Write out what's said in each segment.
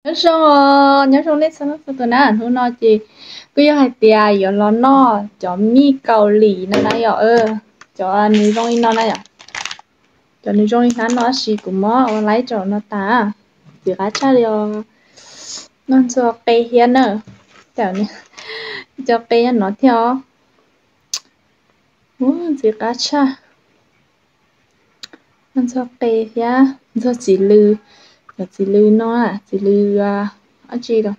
Nyob zoo, nyob zoo nej txhua leej txhua tus na, hnub no ces kuj yog hais tias yuav los noj cov mij Kaus Lim no na yom, cov nws zoo li no na yom, cov nws zoo li hnab no tab sis kuv muab ua laib rau no tas, ntxim qab tshaj li os. Noj ntxuag qe thiab na, cov qe no thiab os, ntxim qab tshaj. Noj ntxuag qe thiab ntxuag txiv lws, cov txiv lws no, txiv lws dab tsi los,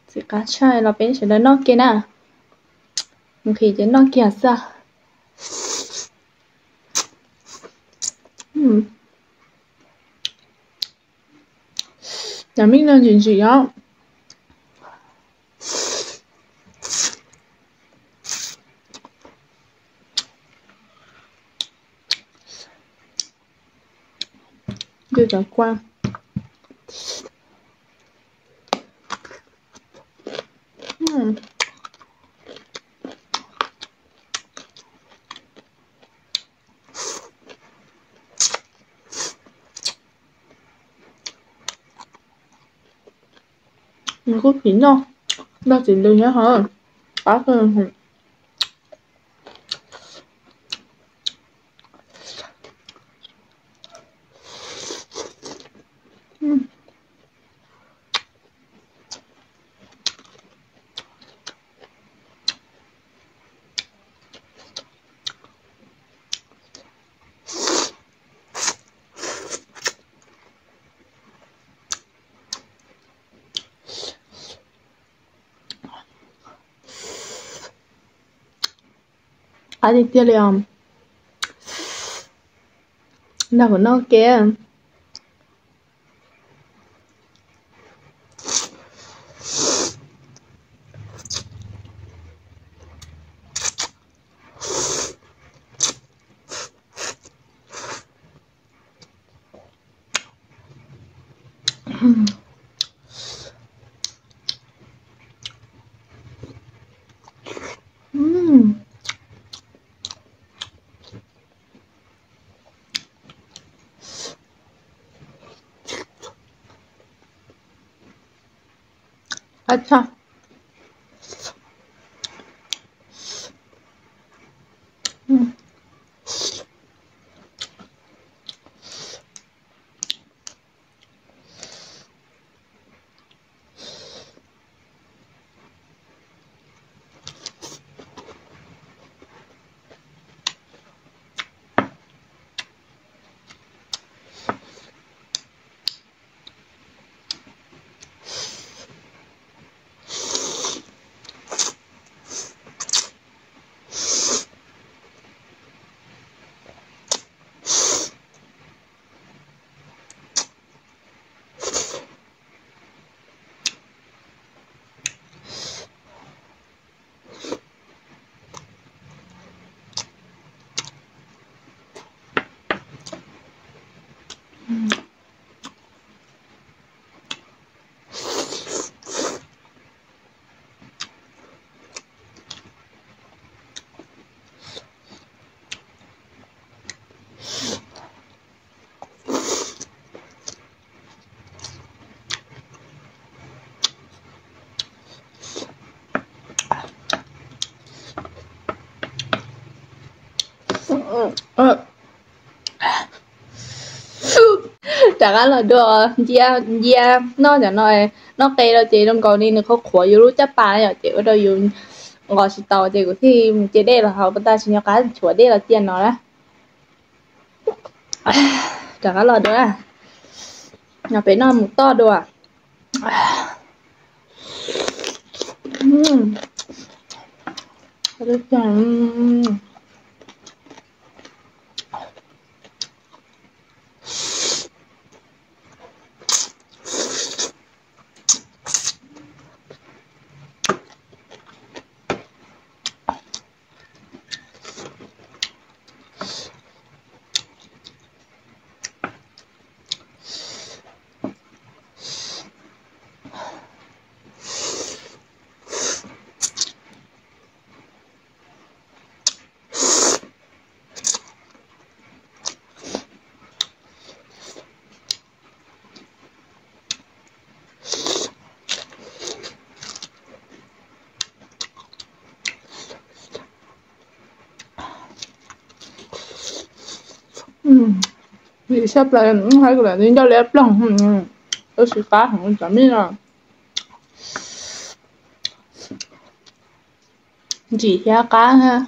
ntxim qab tshaj los peb sawv daws noj kiag na. Nqhis ces noj kiag xwb. Cov mij no ntsim ntsim os. Nws kuj phim nyuj, noj txiv lws thiab ho qab kawg. Qab tiag tiag li os. Nrog kuv noj ke. Rov qab los dua, ncia, ncia noj cov no, noj qe rau ces zoo nkaus li nws qhuav qhuav yus lub caj pas yom, ces ua rau yus nqos tsis tau ces kuv thiaj mus cia dej los haus, pas tag tsis nco qab tshuav dej los cia no na. Rov qab los dua, no peb noj mus toj dua. Vim sab plaws hais kuv lam ncauj li ploog, tab sis qab heev cov mij no. Ntsim thiab qab thiab.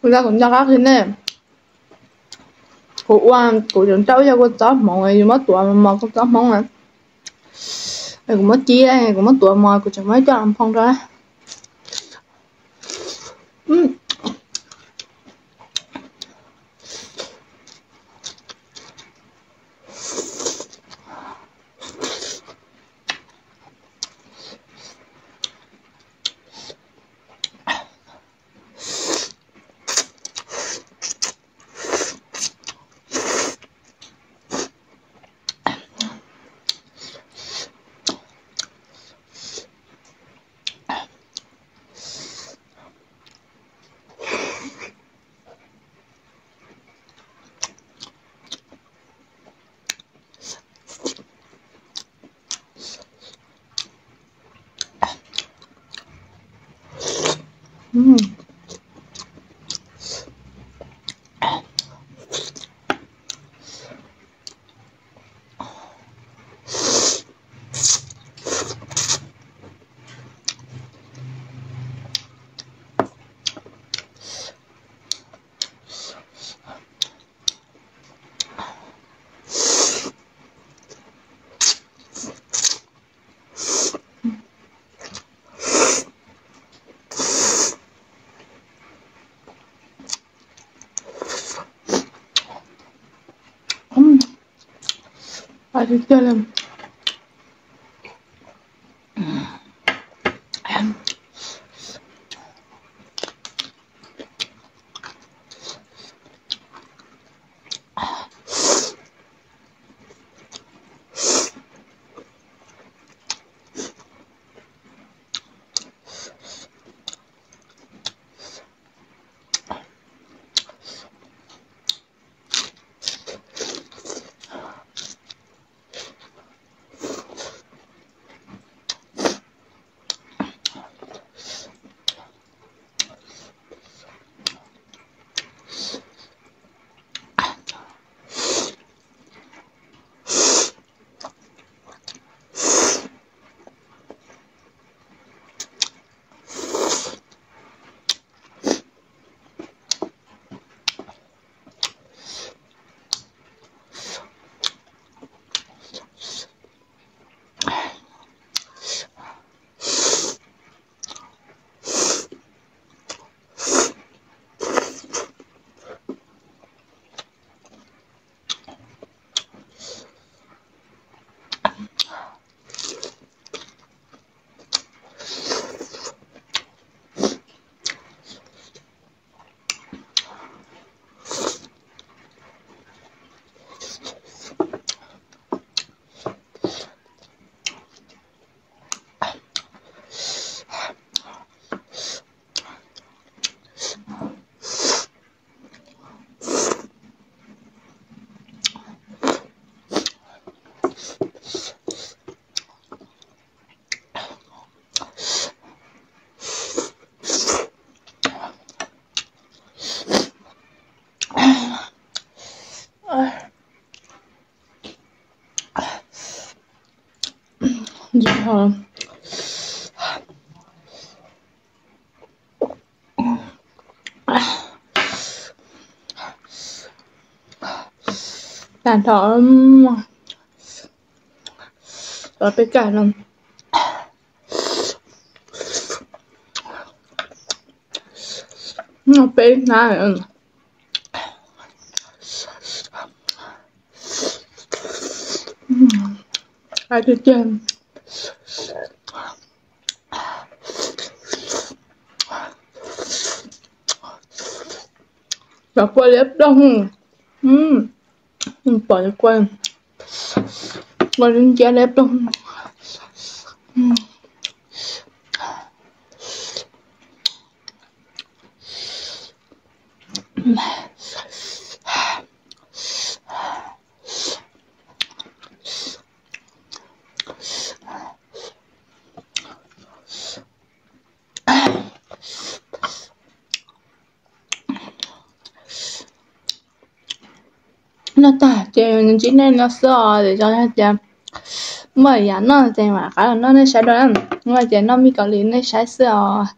Kuv nco qab qhia nej, kuv ua, kuv cov nrauj yog kua txob hmoov, yus muab tuav mos mos kua txob hmoov na, kuv muab ci, kuv muab tuav mos, kuv tseem muab ib co nphoo rau. Tag nrho peb kaj no, no peb hnab. Qab tiag tiag. Cov kua liab ploog, pom kua, kua nciab liab ploog. Noj tag ces ntsib nej no xwb os, ces yog tias muaj yam noj ces mam rov qab los noj nej saib dua. Muaj ces noj mij kaus lim nej saib xwb os.